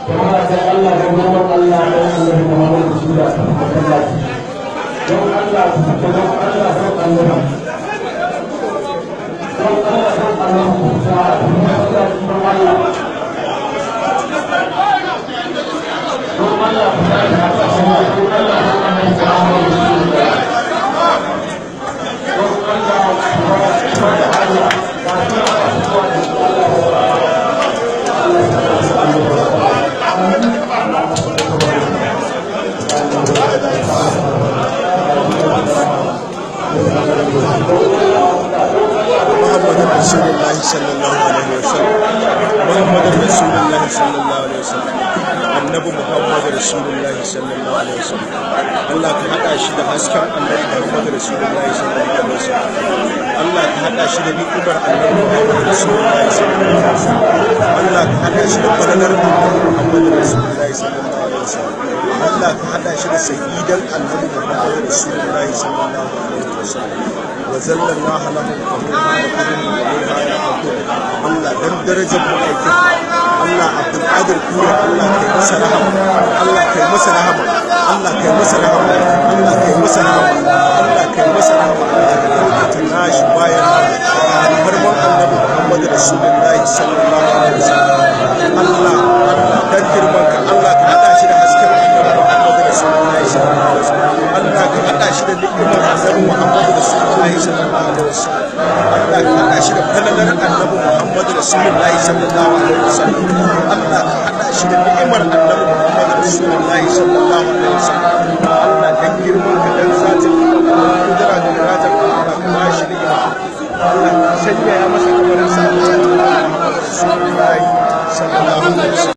Jama'a, dan Allah, dan girman Allah, dan Annabi Muhammad Rasulullah, masallaci. Don Allah ku fita, don Allah, don Allah. Don Allah, don Allah ku fita masallaci, don Allah. Don Allah ku fita masallaci, don Allah, don Annabi Muhammad Rasulullah. Don Allah ku fita da Allah. Ga shi ana fitowa da Allah. Allah ya sa Allah. محمد رسول الله صلى الله عليه وسلم، محمد رسول الله صلى الله عليه وسلم، Annabi Muhammad Rasulullahi sallallahu alaihi wasallam. Allah ka hada shi da hasken Annabi Muhammad Rasulullahi sallallahu alaihi wasallam. Allah ka hada shi da ni'imar Annabi Muhammad Rasulullahi sallallahu alaihi wasallam. Allah ka hada shi da falalar Annabi Muhammad Rasulullahi sallallahu alaihi wasallam. Allah ka hada shi da sayyidan Annabi Muhammad Rasulullahi sallallahu alaihi wasallam. Wa zallalna lahum fa minha ya'kulun. Allah, dan darajar ma'aikin Allah, Abdulkadir Kure, Allah kai masa rahama, Allah kai masa rahama, Allah kai masa rahama, Allah kai masa rahama, Allah kai masa rahama. Allah ka kyautata nashi bayan alfarman Annabi Muhammad Rasulullahi sallallahu alaihi wasallam. Allah, Allah, dan girman ka, Allah ka hada shi da hasken Annabi Muhammad Rasulullahi sallallahu alaihi wasallam. Allah ka hada shi da ni'imar Annabi Muhammad Rasulullahi sallallahu alaihi wasallam. Allah ka hada shi da falalar Annabi Muhammad Rasulullahi sallallahu alaihi wasallam. Allah